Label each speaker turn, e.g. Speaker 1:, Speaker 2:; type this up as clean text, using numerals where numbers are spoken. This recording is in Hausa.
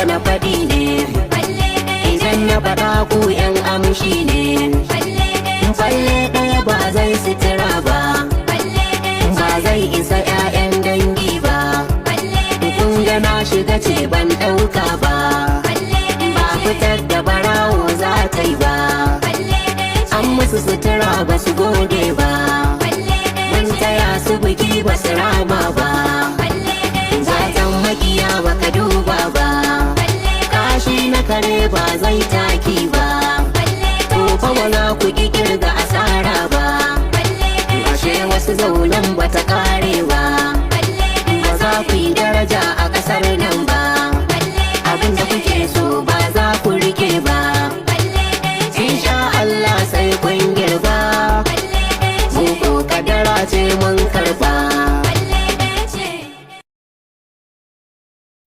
Speaker 1: Dole na faɗi ne. Idan na faɗa, ku 'yan amshi ne. Falle ɗaya ba zai sitira ba, ba zai isa 'ya'yan dangi ba. Kun ga na shiga ce ban ɗauka ba, ba fitar da barawo za ta yi ba. An musu sutura ba su gode ba, mun taya su biki ba su rama ba. Zatan makiya baka duba ba, kashi na kare ba zai taki ba. To fa ba za ku ki kirga asara ba, ashe wasu zaunan ba ta kare ba. Ba za ku yi daraja a kasar nan ba, abinda kuke so ba za ku rike ba. Insha Allah sai kun girba, mu ko kadara ce mun karba.